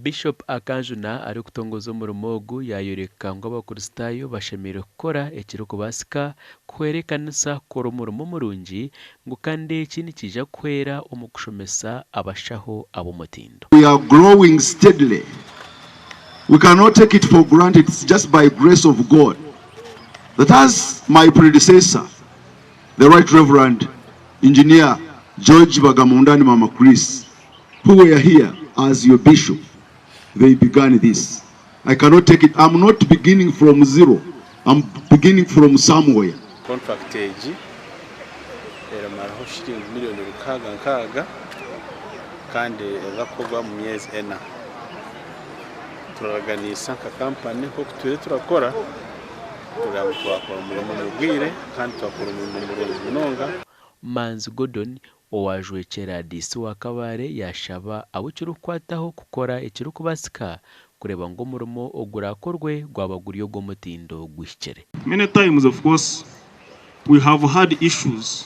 Bishop Akanjuna arikutongoza omurimo ogu yayoreka ngu abakristaayo bashemereire kukora ekirikubaasika kuhwera ekanisa kukora omurimo murungi ngu kandi eki nikiija kuhwera omu kushomesa abashaho ab'omutindo. We are growing steadily. We cannot take it for granted. It's just by grace of God that as my predecessor, the Right Reverend Engineer George Bagamunda and Mama Chris, who were here as your bishop, they began this. I cannot take it. I'm not beginning from zero. I'm beginning from somewhere. Kontrakiti egi eramaraho shiringi miriyoni 660 kandi erakorwa omu myezi ena. Turaraganiisa nka kampani nk'oku turiyo turakora kureba ngu twakora omurimo omu bwire kandi twakora omurimo murungi munonga. Manzi Gordon owajwekyera Diisi wa Kabale yaashaba abu kirikukwataho kukora ekirikubaasika kureeba ngu omurimo ogurakorwe gwaba guri ogw'omutindo guhikire. Many times of course we have had issues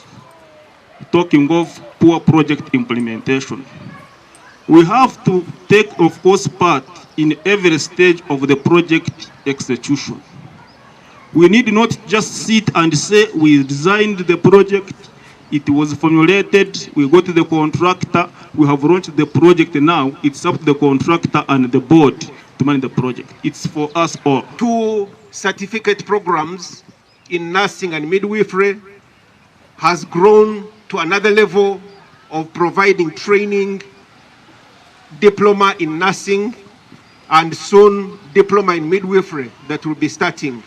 talking of poor project implementation. We have to take of course part in every stage of the project execution. We need not just sit and say we designed the project, it was formulated, we got the contractor, we have launched the project now, it's up to the contractor and the board to manage the project. It's for us all. Two certificate programs in nursing and midwifery has grown to another level of providing training, diploma in nursing, and soon diploma in midwifery that will be starting.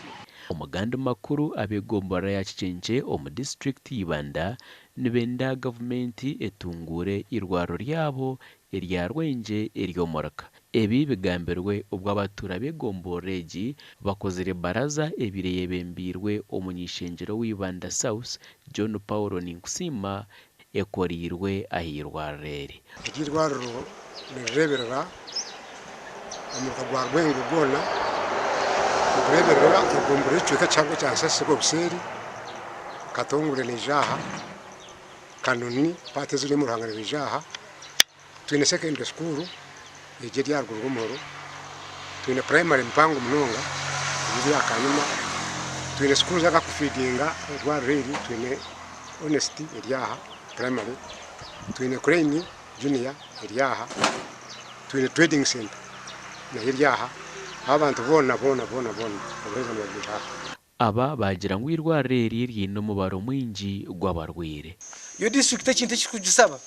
Omu gandi makuru, ab'egomborora ya Kikyengye omu disiturikiti ya Ibanda nibenda gavumenti etunguure eirwariro ryabo erya Rwengye ery'omurika. Ebi bigambirwe obu abatuura b'egomborora egi bakozire baraza ebaire eyebembeirwe omuny'ishengyero wa Ibanda South, John Paul Ninkusiima ekoreirwe ah'eirwariro eri. Eri irwariro nirireeberera omuruka gwa Rwengo gwona, nigureeberera egomborora y'ekicweka kihango ekya Nsasibo obuseeri, Katongole neija aha, Kanoni paati eziri omu Ruhanga niziija aha, twine secondary school egi eri aharuguru rw'omuhoro, twine primary mpango munonga eri aha Kanyima, twine schools ezirikufidinga eirwariro eri, twine Honest eri aha primary, twine Crane Junior eri aha, twine Trading Centre nayo eri aha, ahu abantu boona boona boona boona obuheereza nibabwiha aha. Aba baagira ngu eirwariro eri riine omubaro mwingi gw'abarwaire. Yo disiturikiti ekintu eki turikugisaba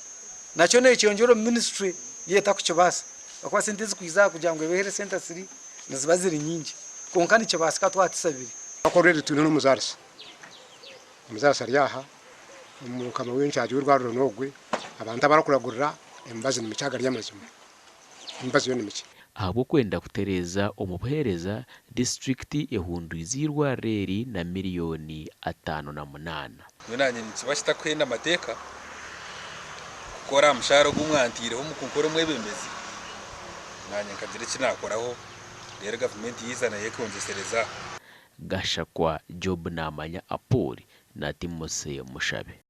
nakyo nekyongyera omu minisitule yo etakukibaasa ahakuba sente ezikwiza aha kugira ngu ebe health centre ziri niziba ziri nyingi kwonka nikibaasika twatusabire. Already twine n'omuzaarisa, omuzaarisa ari aha, mukama w'encharge w'eirwariro n'ogwe, abantu abarikuragurira emibazi ni mikye agari amazima, emibazi yo ni mikye. Ahabw'okwenda kutereeza omu buheereza, disiturikiti ehundwize eirwariro eri na miriyoni 58. Mbwenu naanye nikiba kitakuhenda mateeka kukora aha mushaara ogu mwantaireho omu kunkora omwebembezi, naanye nkagira eki naakoraho reero gavumenti yaija nayo ekongyesereza. Gashakwa Job Namanya Apori na Timothy Mushabe.